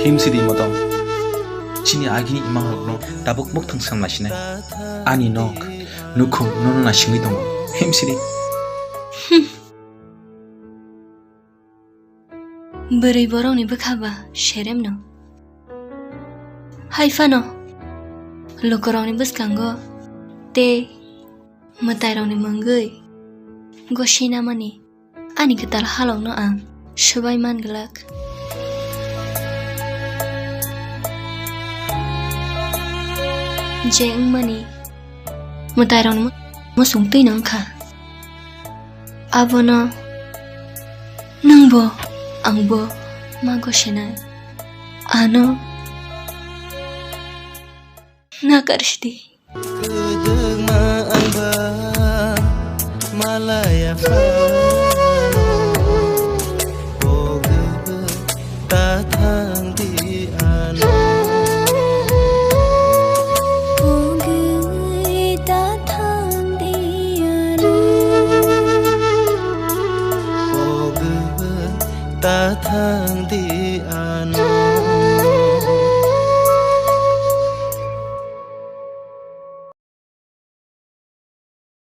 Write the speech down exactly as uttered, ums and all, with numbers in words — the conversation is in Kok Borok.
Himsidi modom. Chini agini imangrokno tabuk mukthang samlaisinai. Ani nok, nukhung nono naisingwi tongo. Himsidi. Bwrwi borokni bwkha ba seremno. Hai phano lukurokni bwskango tei mwtairokni mungwi gosinamani ani kwtal halokno ang swbai man glak. Je wngmani mwtairokni mu-, musung twino wngkha. Abono nwngbo angbo ma gosinai. Ano nakarishdi.